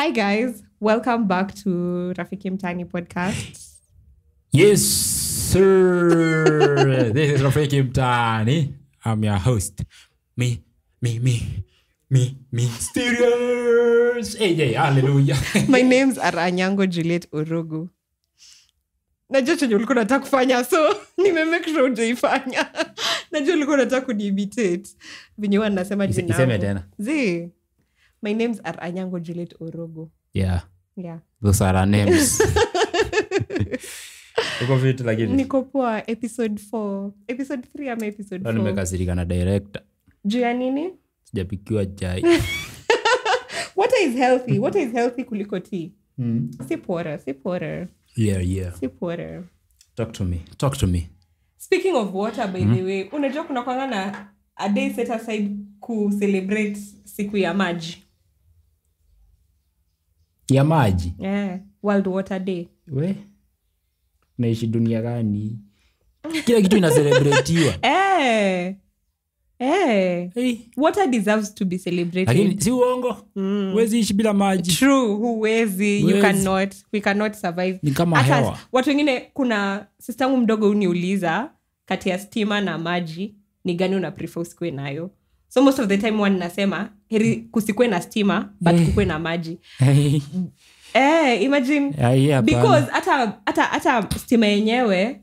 Hi guys, welcome back to Rafiki Mtaani podcast. Yes, sir. This is Rafiki Mtaani. I'm your host. Me, me, me, me, me. Mysterious AJ, hallelujah. My names are Anyango Juliet Orogo. Najua chenye ulikuwa unataka kufanya, so nimemake sure hujaifanya. Najua ulikuwa unataka kuniimitate. Venye huwa nasema jina Iseme yangu. Tena. Zii. My names are Anyango Juliet Orogo. Yeah. Yeah. Those are our names. Uko vipi lakini? Niko poa. Episode 4. Episode 3 ama episode Leo 4? Nimekasirika na director. Juu ya nini? Sijapikiwa chai. Water is healthy. Water is healthy kuliko tea. Sip water, sip water. Yeah. Sip water. Talk to me. Talk to me. Speaking of water, by the way, unajua kuna kwanga na a day set aside ku celebrate siku ya maji. Ya maji. Yeah, World Water Day. We? Naishi dunia gani? Kila kitu inacelebratiwa. Eh. Eh. Hey. Water deserves to be celebrated. Lakini si uongo. Huwezi ishi bila maji. True, huwezi. You Huwezi. cannot. We cannot survive. Ni kama Hata hewa. watu wengine, kuna sistangu mdogo uniuliza kati ya stima na maji ni gani una prefer usikuwe nayo. So most of the time one nasema heri kusikue na stima but kukuwe na maji. Hey. Eh, imagine. Ai, hapana. Because hata stima yenyewe,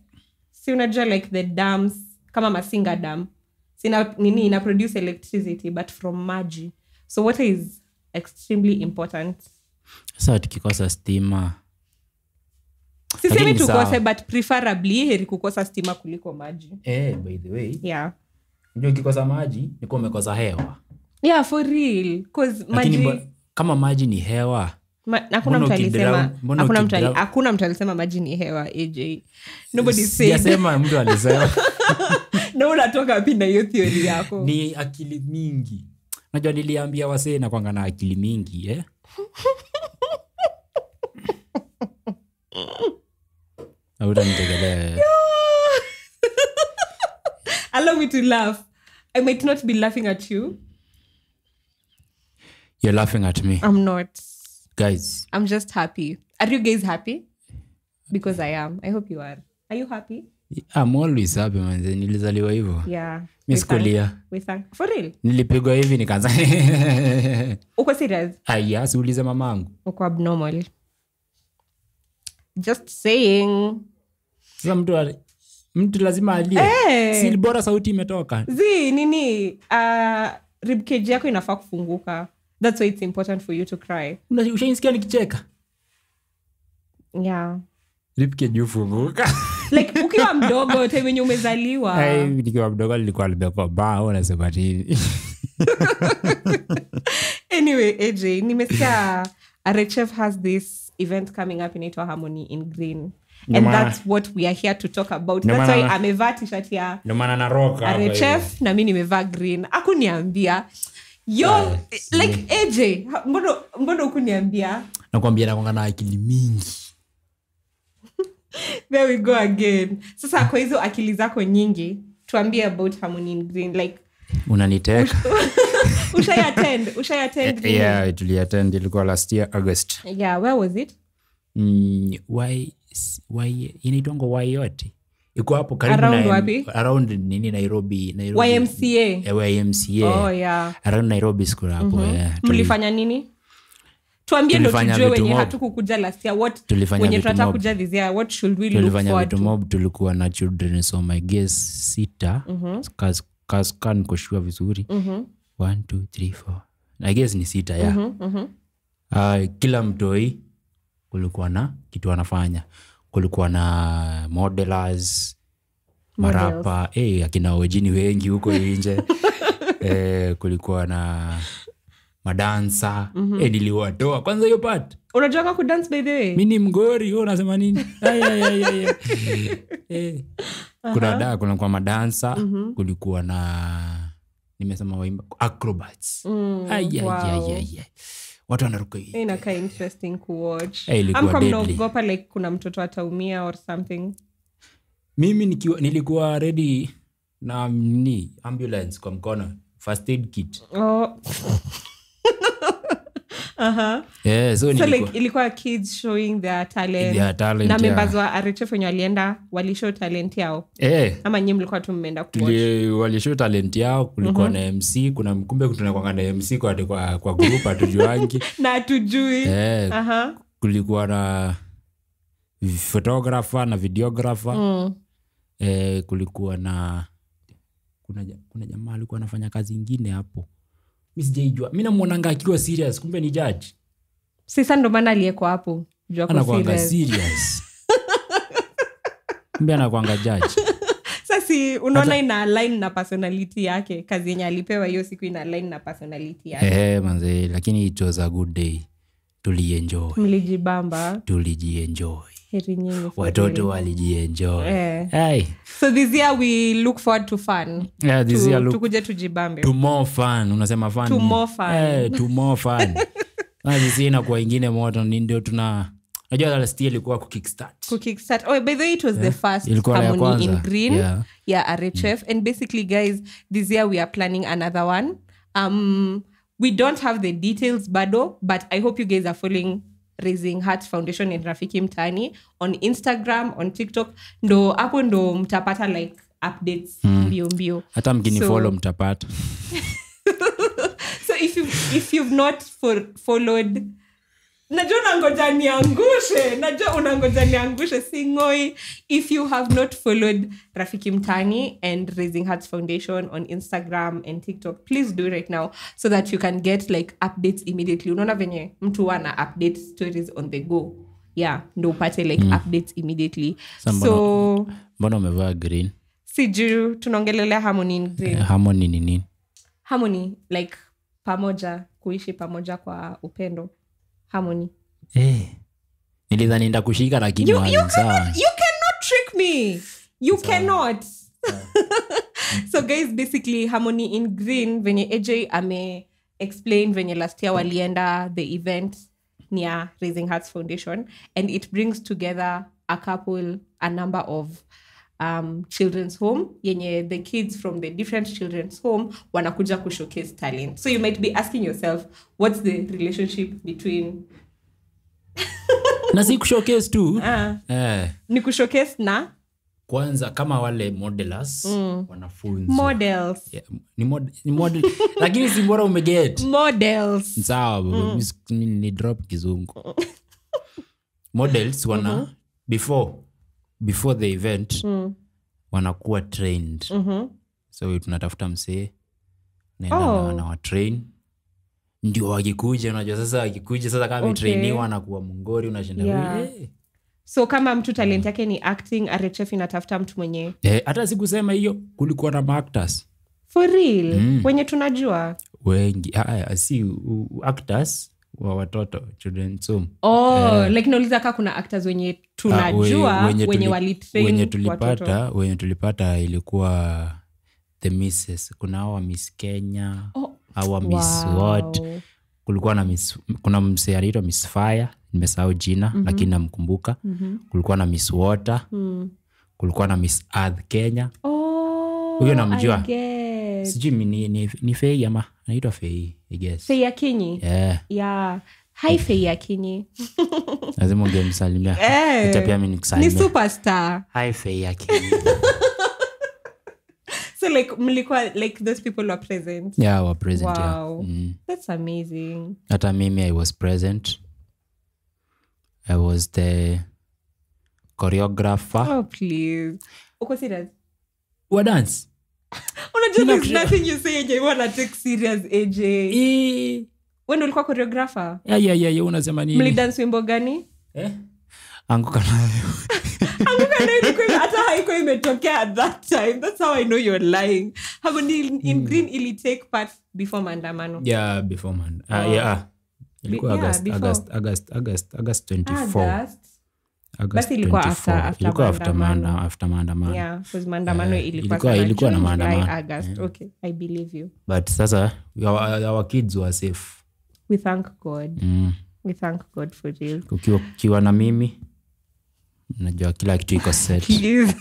si unajua like the dams kama Masinga Dam sina nini ina produce electricity but from maji. So water is extremely important. Sasa tukikosa stima. Sisemi Lakini ni sawa. tukose, but preferably heri kukosa stima kuliko maji. Eh, by the way, Yeah. unajua ukikosa maji ni kuwa umekosa hewa. Yeah, for real. 'Cause Lakini maji kama maji ni hewa, hakuna mbona mtu alisema mbona hakuna mtu alisema maji ni hewa, AJ. Nobody said. Sijasema mtu alisema. Na unatoka wapi na hiyo theory yako? Ni akili mingi. Najua niliambia wasee na kwanga na akili mingi, eh? Hautanitegelea. Allow me to laugh. I might not be laughing at you. You're laughing at me. I'm not. Guys. I'm just happy. Are you guys happy? Because I am. I hope you are. Are you happy? I'm always happy, man. Nilizaliwa hivyo. Yeah. Mi We thank sikulia. We thank. For real? Nilipigwa hivi nikaanza. Uko serious? Aya, siulize mamangu. Uko abnormal. Just saying. Sasa mtu lazima alie. Eh. Si bora sauti imetoka. Zi, nini? Ribcage yako inafaa kufunguka. That's why it's important for you to cry. Ushaisikia nikicheka? Yeah. Ribcage hufunguka. Like ukiwa mdogo time yenye umezaliwa. Hey, nikiwa mdogo nilikuwa nimekomaa, unasema nini? Anyway, AJ, nimesikia RHF has this event coming up inaitwa Harmony in Green. And that's what we are here to talk about. Ndio That's why maana amevaa t-shirt ya Ndio maana naroka hapa hivi. RHF na mimi nimevaa green. Hakuniambia. Yo, like AJ, mbona hukuniambia? Nakwambia nakwanga na akili mingi. There we go again. Sasa kwa hizo akili zako nyingi, tuambie about Harmony in Green. Like Unaniteka. Ushai attend? Ushai attend nini? Yeah, tuliattend, ilikuwa last year August. Yeah, where was it? Why inaitwanga Y yote? Iko hapo karibu Around na wapi? Around nini Nairobi, Nairobi. YMCA. YMCA. Oh yeah. Around Nairobi school hapo, yeah. Mlifanya nini? Tuambie ndo Tulifanya tujue vitu wenye mob. hatukukuja last year, what Tulifanya wenye vitu tunataka mob. kuja this year, what should we look Tulifanya forward vitu to? mob, tulikuwa na children, so my guess 6. Kas niko sure vizuri. 1 2 3 4. I guess ni 6, yeah. Kila mtoi kulikuwa na kitu anafanya. Kulikuwa na modelers, marapa, akina ojini wengi huko nje. Kulikuwa na madansa. Niliwatoa kwanza hiyo part. Unajua kama kudance by the way? Mimi ni mgori, wewe unasema nini? Ay, ay, ay, ay, ay. Kuna kuna kwa madansa, kulikuwa na nimesema waimba acrobats. Ay, ay, ay, ay, ay. Watu wanaruka hivi. Inakaa interesting ku watch. Ilikuwa Amka deadly. mnaogopa like kuna mtoto ataumia or something. Mimi nilikuwa ready na ni ambulance kwa mkono, first aid kit. Oh. Yeah, so like ilikuwa kids showing their talent. Their talent, na members wa RHF wenye walienda walishow talent yao. Ama nyinyi mlikuwa tu mmeenda kuwatch? Walishow talent yao, kulikuwa na MC, kuna mkumbe tunakuwa na MC kwa group hatujuangi. Na hatujui. Kulikuwa na photographer na videographer. Kulikuwa na kuna jamaa alikuwa anafanya kazi nyingine hapo. Mimi sijaijua. Mimi namuonanga akiwa serious, kumbe ni judge. Sasa ndo maana aliyeko hapo. Jua kwa serious. Serious. Kumbe anakuanga judge. Sasa unaona ina align na personality yake. Kazi yenye alipewa hiyo siku ina align na personality yake. Manze, lakini it was a good day. Tulienjoy. Mlijibamba. Tulijienjoy. Heri nyinyi. Watoto walijienjoy. Hey. So this year we look forward to fun. Yeah, this year look tukuje tujibambe. To more fun. Unasema fun. To more fun. To more fun. This year inakuwa ingine moto ndio tuna unajua last year ilikuwa ku kickstart. Ku kickstart. Oh, by the way it was the first Harmony in Green. Yeah, RHF. And basically guys, this year we are planning another one. We don't have the details bado, but I hope you guys are following Raising Hearts Foundation and Rafiki Mtaani on Instagram, on TikTok. Ndo hapo ndo mtapata like updates mbio mbio. Hata mkini follow mtapata. So if you've not followed, najua unangoja niangushe singoi. If you have not followed Rafiki Mtaani and Raising Hearts Foundation on Instagram and TikTok, please do right now so that you can get like updates immediately. Unaona venye mtu ana update stories on the go. Yeah, ndo upate like updates immediately. So mbona umevaa green? Sijui tunaongelelea Harmony in Green. Harmony ni nini? Harmony like pamoja, kuishi pamoja kwa upendo. Harmony. Nilidhani nitakushika lakini you cannot trick me. You cannot. So guys, basically Harmony in Green venye AJ ame explain venye last year walienda the event near Raising Hearts Foundation, and it brings together a number of children's home yenye the kids from the different children's home wanakuja ku showcase talent. So you might be asking yourself, what's the relationship between na si kushowcase tu ni kushowcase na kwanza kama wale modelers wanafunzwa models. Yeah, ni model lakini si bora umeget models sawa. Ni drop kizungu. Models wana before the event wanakuwa trained. So tunatafuta msee naenda na wa train ndio wakikuja. Unajua sasa wakikuja sasa kama trainiwa na kuwa mongori unashinda. So kama mtu talent yake ni acting, RHF inatafuta mtu mwenye hata sikusema hiyo, kulikuwa na actors for real wenye tunajua wengi. Si actors wa watoto children's home. Like nauliza kama kuna actors wenye tunajua wenye walitrain watoto. Wenye tulipata ilikuwa the misses. Kuna hawa Miss Kenya, hawa Miss what. Kulikuwa na Miss, kuna msee aliitwa Miss Fire, nimesahau jina lakini namkumbuka. Kulikuwa na Miss Water. Kulikuwa na Miss Earth Kenya. Huyo namjua. Sijui ni Faye ama anaitwa Faye, I guess. Faye Akinyi. Yeah. Hi Faye Akinyi. Lazima ungemsalimia. Hata pia mimi nikusalimia. Ni superstar. Hi Faye Akinyi. So like mlikuwa like those people were present. Yeah, were present. Wow. Yeah. That's amazing. Hata mimi I was present. I was the choreographer. Oh please. Uko serious? Wa dance. Unajua there's nothing you say yenye you wanna take serious, AJ. Wewe ulikuwa choreographer? Yeah, unasema nini? Mlidance wimbo gani? Anguka nayo. Anguka nayo ilikuwa hata haikuwa imetokea at that time. That's how I know you're lying. Harmony in Green ili take part before maandamano. Yeah, before maandamano. Yeah. Ilikuwa August 24. August. Basi ilikuwa after maandamano. Yeah, because maandamano ilikuwa na maandamano. August. Yeah. Okay, I believe you. But sasa our kids were safe. We thank God. We thank God for real. Ukiwa na mimi najua kila kitu iko set. Please.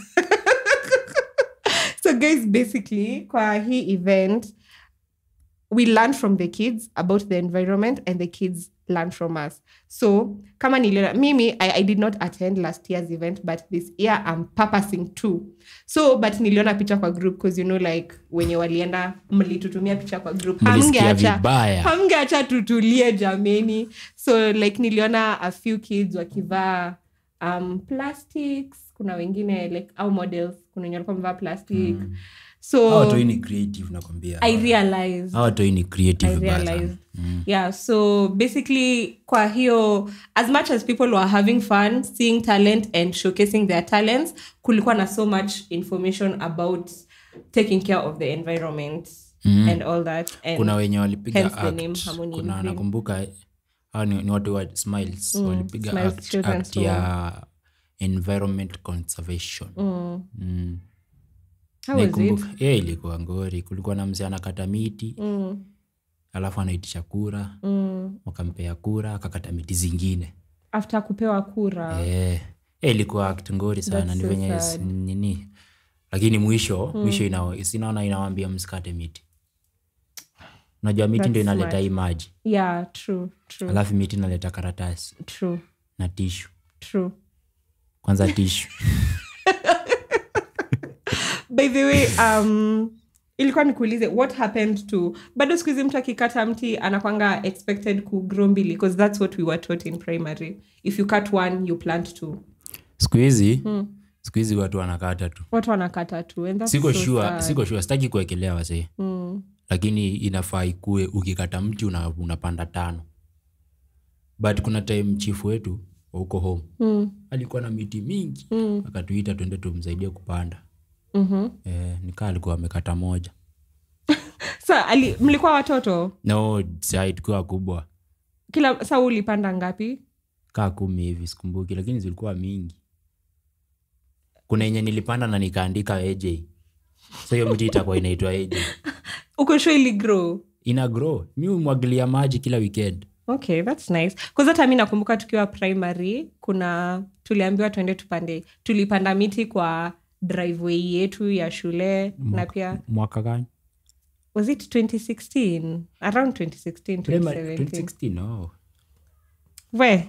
So guys, basically kwa hii event we learned from the kids about the environment, and the kids learn from us. So kama niliona mimi, I did not attend last year's event, but this year I'm purposing to. So but niliona picha kwa group, because you know, like wenye walienda mlitutumia picha kwa group, hamngeacha tutulie jameni. So like niliona a few kids wakivaa plastics, kuna wengine like our models, kuna wenye walikuwa wamevaa plastic. So hao ni creative nakwambia. I realized. Hao ni creative. I realized. Yeah, so basically kwa hiyo, as much as people were having fun seeing talent and showcasing their talents, kulikuwa na so much information about taking care of the environment and all that. And kuna wenye walipiga act, kuna nakumbuka hao ni watu wa Smiles, walipiga act ya environment conservation. How was it? Yeah, ilikuwa ngori. Kulikuwa na mzee anakata miti. Alafu anaitisha kura. Wakampea kura, akakata miti zingine. After kupewa kura. Ilikuwa act ngori sana. Ni venye nini. Lakini mwisho, mwisho inaona inawaambia msikate miti. Unajua miti ndio inaleta hii maji. Yeah, true, true. Alafu miti inaleta karatasi. True. Na tissue. True. Kwanza tissue. By the way, ilikuwa nikuulize what happened to, bado siku hizi mtu akikata mti anakuanga expected ku grow mbili, because that's what we were taught in primary. If you cut one, you plant two. Siku hizi siku hizi watu wanakata tu. Watu wanakata tu, and that's siko so sure, sad. Siko sure, sitaki kuwekelea wasee. Lakini inafaa ikue ukikata mti unapanda 5. But kuna time chief wetu huko home alikuwa na miti mingi, akatuita twende tumsaidie kupanda. Nikaa alikuwa amekata moja. Sa mlikuwa watoto? No, sasa tulikuwa kubwa. Kila saa ulipanda ngapi? Kaa 10 hivi sikumbuki, lakini zilikuwa mingi. Kuna yenye nilipanda na nikaandika AJ. So hiyo mti itakuwa inaitwa AJ. Uko sure ili grow? Ina grow. Mimi humwagilia maji kila weekend. Okay, that's nice. Because hata mimi nakumbuka tukiwa primary, kuna tuliambiwa twende tupande. Tulipanda miti kwa driveway yetu ya shule. Na pia mwaka gani? Was it 2016? Around 2016, 2017. 2016, no. We.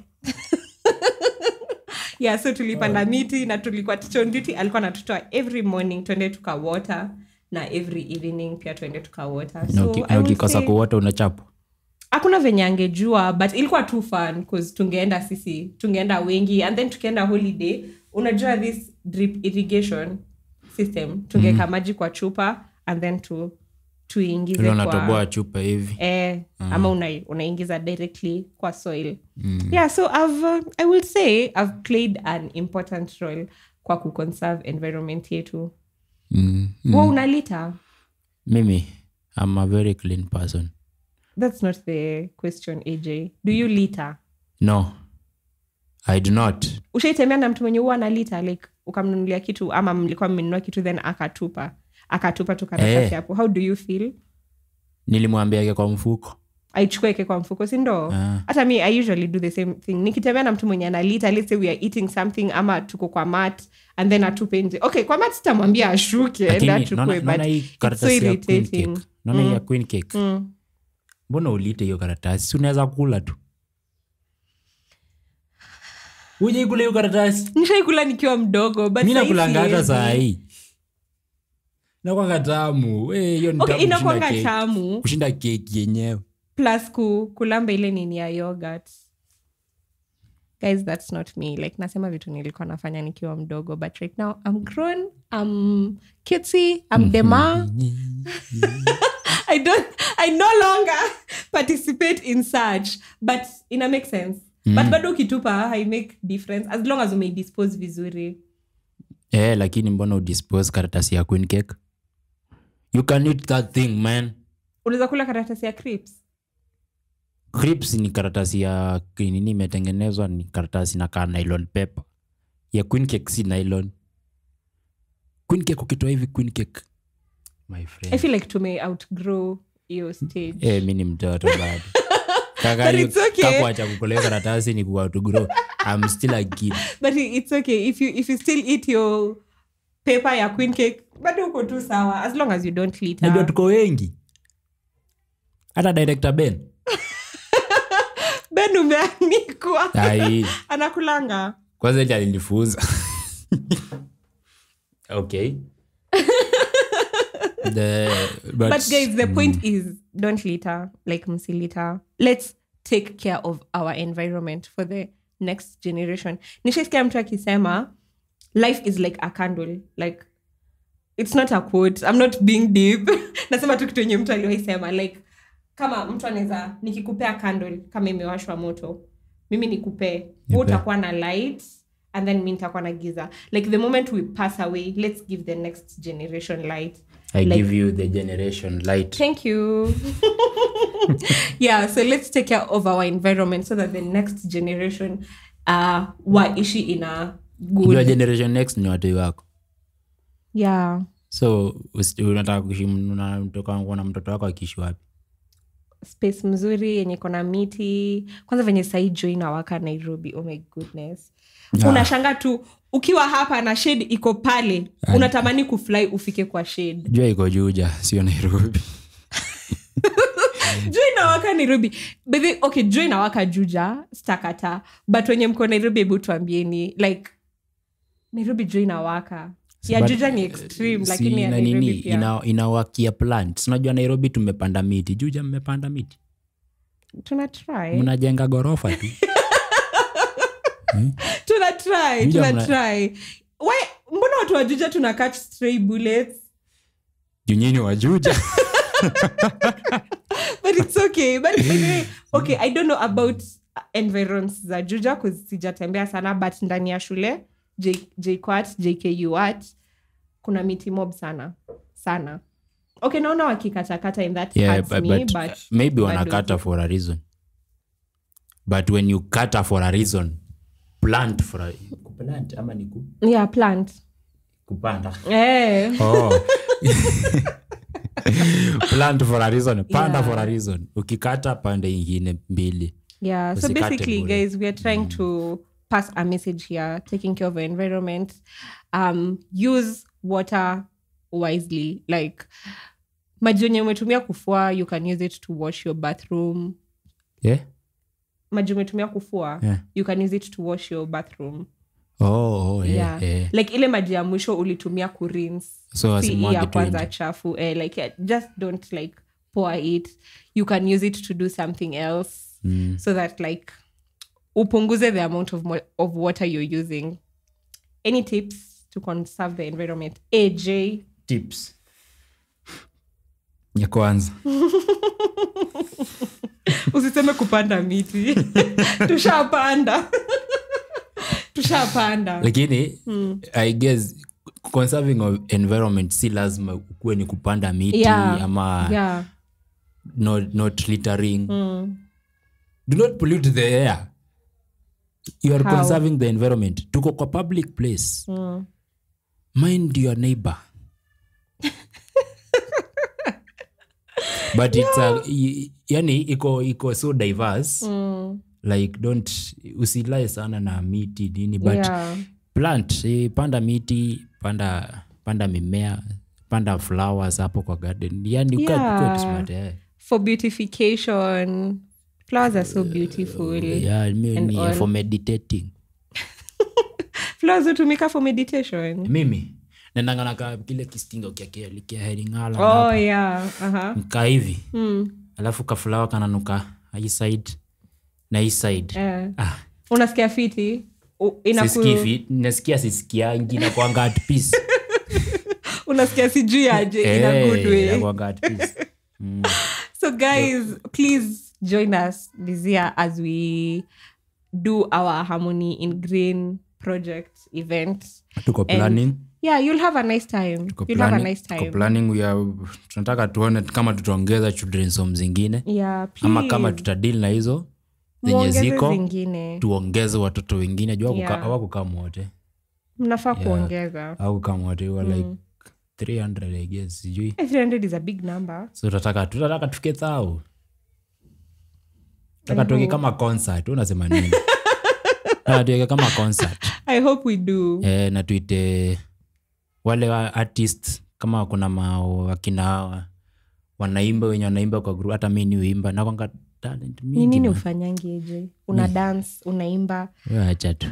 Yeah, so tulipanda miti na tulikuwa teacher on duty alikuwa anatutoa every morning twende tuka water, na every evening pia twende tuka water. So na ukikosa ku water unachapwa. Hakuna venye angejua, but ilikuwa too fun because tungeenda sisi, tungeenda wengi, and then tukienda holiday, unajua this drip irrigation system, tungeka maji kwa chupa and then tuingize kwa, unatoboa chupa hivi. Ama unaingiza directly kwa soil. Yeah, so I will say I've played an important role kwa ku conserve environment yetu. Wewe unalita? Mimi, I'm a very clean person. That's not the question, AJ. Do you litter? No, I do not. Ushaitembea na mtu mwenye huwa analita, like ukamnunulia kitu ama mlikuwa mmenunua kitu then akatupa? Akatupa tu karatasi hapo. How do you feel? Nilimwambia yake kwa mfuko. Aichukue yake kwa mfuko, si ndo? Hata me, I usually do the same thing. Nikitembea na mtu mwenye analita, let's say we are eating something ama tuko kwa mat and then atupe nje. Okay, kwa mat sitamwambia ashuke and achukue, but it's so irritating. Naona ya queen cake. Mbona ulite hiyo karatasi? Si unaweza kula tu. Uje ikule hiyo karatasi. Nishaikula nikiwa mdogo, but mimi nakulanga hata saa hii. Inakuwa tamu. Hiyo ni tamu. Inakuwa tamu. Kushinda keki yenyewe. Plus kulamba ile nini ya yogurt. Guys, that's not me. Like nasema vitu nilikuwa nafanya nikiwa mdogo, but right now I'm grown, I'm cutesy, I'm dema. I no longer participate in such, but ina make sense. But bado ukitupa I make difference as long as you dispose vizuri. Lakini mbona udispose karatasi ya queen cake? You can eat that thing, man. Unaweza kula karatasi ya crisps? Crisps ni karatasi ya nini imetengenezwa, ni karatasi na ka nylon paper. Ya queen cake si nylon. Queen cake ukitoa hivi queen cake, my friend. I feel like to may outgrow your stage. Mimi ni mtoto bado. Kaka, but it's okay. Kakuacha kukulea karatasi ni ku outgrow. I'm still a kid. But it's okay if you still eat your paper ya queen cake, bado uko tu sawa as long as you don't litter. Najua tuko wengi. Hata director Ben. Ben Then umeanikwa. Ai. Anakulanga. Kwanza ile alinifunza. Okay. But guys, the point is, don't litter, like msilita. Let's take care of our environment for the next generation. Nishasikia mtu akisema life is like a candle. Like, it's not a quote, I'm not being deep. Nasema tu kitu yenye mtu aliwahi sema, like kama mtu anaweza, nikikupea candle kama imewashwa moto, mimi nikupee, wewe utakuwa na light and then mimi nitakuwa na giza. Like the moment we pass away, let's give the next generation light. I like, give you the generation light. Thank you. Yeah, so let's take care of our environment so that the next generation waishi in a good. Your generation next ni watu wako. Yeah. So unataka kuishi na mtoto wako akiishi wapi? Space mzuri yenye iko na miti. Kwanza venye sahi jua inawaka Nairobi. Oh my goodness. Unashanga tu ukiwa hapa na shade iko pale, unatamani kufly ufike kwa shade. Jua iko Juja, sio Nairobi. Jua inawaka Nairobi. But okay, jua inawaka Juja, stakata. But wenye mko Nairobi, hebu tuambieni, like Nairobi jua inawaka. Ya Juja ni extreme, lakini ya Nairobi pia. Inawakia plants. Unajua Nairobi tumepanda miti. Juja mmepanda miti? Tuna try. Mnajenga gorofa tu. Tuna try. Why, mbona watu wa Juja tuna catch stray bullets? Nyinyi wa Juja. But it's okay. But anyway, okay, I don't know about environs za Juja cause sijatembea sana, but ndani ya shule JKUAT, JKUAT kuna miti mob sana. Sana. Okay, naona wakikatakata in that, yeah, hurts me, but maybe wanakata for a reason. But when you kata for a reason, plant for a plant ama ni ku? Yeah, plant. Kupanda. Eh. Oh. Plant for a reason, panda, yeah, for a reason. Ukikata pande ingine mbili. Yeah, so usikate basically bure. Guys, we are trying to pass a message here, taking care of our environment. Use water wisely. Like maji yenye umetumia kufua, you can use it to wash your bathroom. Yeah. Maji umetumia kufua, yeah, you can use it to wash your bathroom. Oh, yeah, yeah. Yeah. Like ile maji ya mwisho ulitumia kurinse. So si asimwage ya tu kwanza nje. Chafu. Like yeah, just don't like pour it. You can use it to do something else. So that like upunguze the amount of water you're using. Any tips to conserve the environment? AJ? Tips. Ya kwanza. Usiseme kupanda miti. Tushapanda. Tushapanda. Lakini I guess conserving of environment si lazima ukuwe ni kupanda miti, ama not littering. Do not pollute the air. You are How? Conserving the environment. Tuko kwa public place. Mind your neighbor. But it's yani iko so diverse. Like don't usilae sana na miti nini, but plant, panda miti, panda mimea, panda flowers hapo kwa garden. Yani you can smart, eh. For beautification. Flowers are so beautiful. Yeah, and all. For meditating. Flowers hutumika for meditation. Mimi nendanga na kile kistingo kia kia heringala. Oh yeah, uh-huh. Nika hivi. Alafu ka flower kananuka hii side na hii side. Ah. Unasikia fiti? Sisikii fiti, nasikia sisikiangi na kuanga at peace. Unasikia sijui aje in a good way. Inakuanga at peace. So guys, please join us this year as we do our Harmony in Green project event. Tuko planning. Yeah, you'll have a nice time. Tuko You'll have a planning. nice Tuko time. planning, we are tunataka tuone kama tutaongeza children's home zingine. Yeah, please. Ama kama tutadeal na hizo zenye Muongeze ziko, zingine. tuongeze watoto wengine. Jua Yeah. hawakukaa wote. Mnafaa kuongeza. Hawakukaa wote, we were like 300 I guess, sijui. 300 is a big number. So tunataka tufike 1,000. Tunataka tuweke kama concert, unasema nini? Tuweke kama concert. I hope we do. Na tuite wale wa artists, kama kuna wakina hawa wanaimba, wenye wanaimba kwa group, hata mimi niuimba na kwanga talent Ni mingi. nini Man. ufanyangi, AJ? Una dance, unaimba, Wewe acha tu.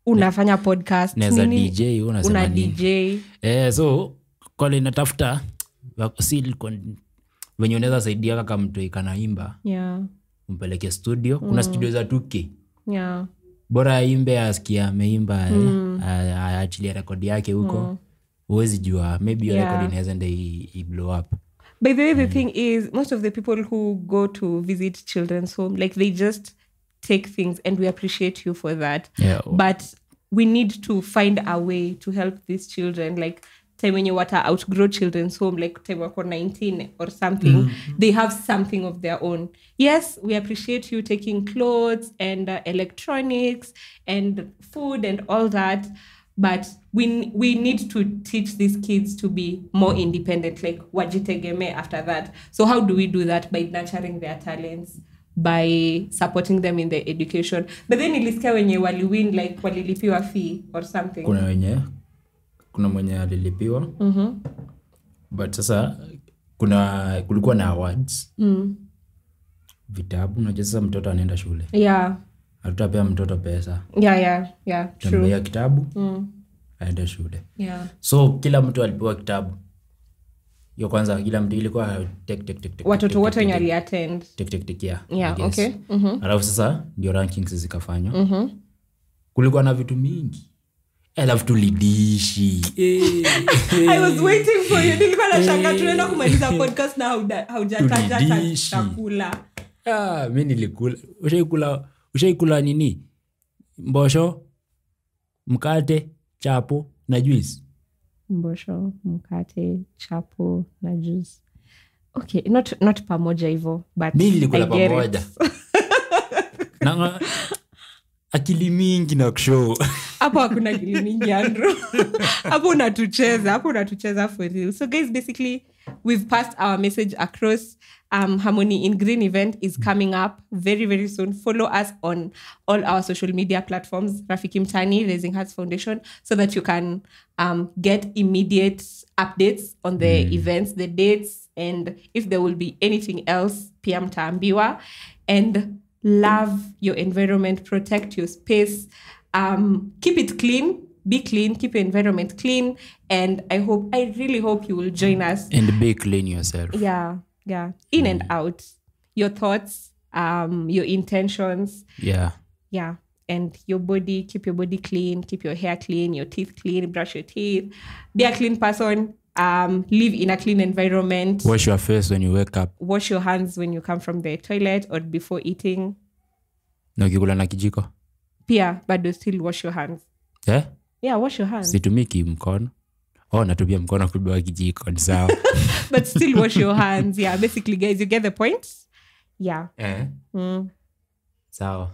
Unafanya podcast. Naweza Nini? DJ, wewe unasema Una nini? DJ. Eh, so kole natafuta venye unaweza saidia kaka mtu ikanaimba, umpeleke studio. Kuna studio za 2K. Bora aimbe, askia ameimba, aachilie rekodi yake huko. Huwezi jua, maybe hiyo record inaweza enda i blow up. By the way, the thing is, most of the people who go to visit children's home, like, they just take things, and we appreciate you for that. But we need to find a way to help these children. Like, time when you wata outgrow children's home, like time wako 19 or something, they have something of their own. Yes, we appreciate you taking clothes and electronics and food and all that, but we need to teach these kids to be more independent, like wajitegemee after that. So how do we do that? By nurturing their talents, by supporting them in their education. But then nilisikia wenye waliwin, like walilipiwa fee or something. Kuna mwenye alilipiwa, but sasa kulikuwa na awards, vitabu. Unajua sasa mtoto anaenda shule, hatutapea mtoto pesa. True. Tutambea kitabu, aende shule. So kila mtu alipewa kitabu hiyo kwanza, kila mtu ilikuwa tek tek tek tek. Watoto tek, wote tek, wenye tek, waliattend. Tek tek tek, yeah, Yeah, I guess. okay. Alafu sasa ndio rankings zikafanywa. Kulikuwa na vitu mingi, alafu tulidishi. Eh, I was waiting for you. Nilikuwa nashangaa tunaenda kumaliza podcast na haujataja Tulidishi. chakula. Ah, mi nilikula. Ushaikula nini? Mbosho, mkate, chapo na juice. Mbosho, mkate, chapo na juice. Okay, not pamoja hivo, but Mi nilikula I get it. pamoja. Na akili mingi na kushow. Hapo hakuna akili mingi, Andrew. Hapo unatucheza, hapo unatucheza for real. So guys, basically we've passed our message across. Harmony in Green event is coming up very, very soon. Follow us on all our social media platforms, Rafiki Mtaani, Raising Hearts Foundation, so that you can get immediate updates on the events, the dates, and if there will be anything else, pia mtaambiwa. And love your environment, protect your space, keep it clean, be clean, keep your environment clean. And I really hope you will join us. And be clean yourself. Yeah, yeah. In and out. Your thoughts, your intentions. Yeah. And your body, keep your body clean, keep your hair clean, your teeth clean, brush your teeth. Be a clean person. Live in a clean environment. Wash your face when you wake up. Wash your hands when you come from the toilet or before eating. Na ukikula na kijiko? Pia, bado still wash your hands. Eh? Yeah, wash your hands. Situmiki mkono. Oh, natumia mkono kubeba kijiko, ni sawa. But still wash your hands. Yeah, basically guys, you get the point? Yeah. Eh? Sawa.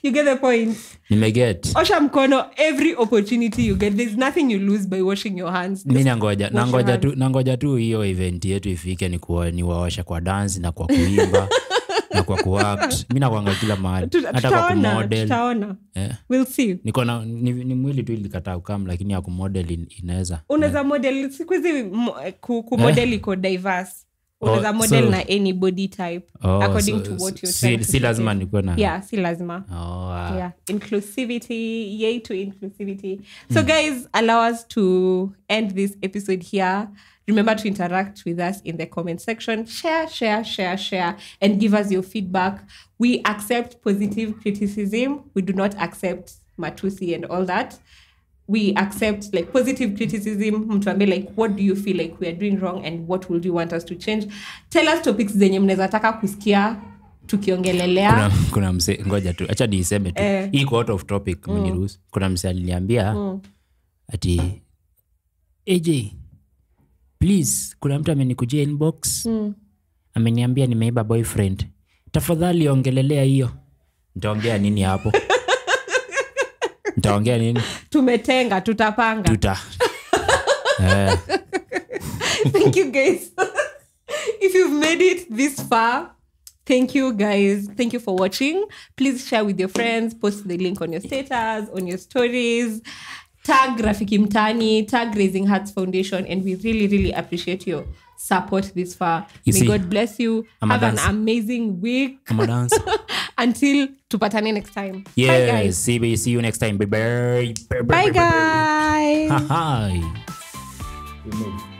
You get the point. Nimeget. Osha mkono every opportunity you get. There's nothing you lose by washing your hands. Mi Just wash your hands. nangoja tu hiyo event yetu ifike, ni waosha kwa dance na kwa kuimba na kwa kuact. Mi nakwanga kila mahali. Hata kwa Tutaona, kumodel. tutaona. Eh. We'll see. Niko na ni mwili tu ilikataa kukam, lakini ya kumodel inaweza. Unaweza model siku hizi, kumodel iko diverse. Unaweza Oh, model so- na any body type Oh, according so, to what you're si, trying to si lazima showcase. nikuwe na Yeah, si lazima. Oh, ah. Yeah, inclusivity, yay to inclusivity. So guys, allow us to end this episode here. Remember to interact with us in the comment section. Share, share, share, share, and give us your feedback. We accept positive criticism. We do not accept matusi and all that. We accept like positive criticism. Mtuambie like what do you feel like we are doing wrong and what would you want us to change. Tell us topics zenye mnaweza taka kusikia tukiongelelea. Kuna mse, ngoja tu, acha niiseme tu. Eh. Hii iko out of topic, mniruhusu. Kuna mse aliniambia ati AJ, please, kuna mtu amenikujia inbox, ameniambia nimeiba boyfriend, tafadhali ongelelea hiyo. Nitaongea nini hapo? Nitaongea nini? Tumetenga, tutapanga. Tuta eh. Thank you guys. If you've made it this far, thank you guys. Thank you for watching. Please share with your friends, post the link on your status, on your stories. Tag Rafiki Mtaani, tag Raising Hearts Foundation, and we really, really appreciate your support this far. You May see, God bless you. I'm a Have an dancer. amazing week. I'm a dancer. Until tupatane next time. Bye, Yeah, guys. see you next time. Bye bye. Bye, guys. Hi. We made it.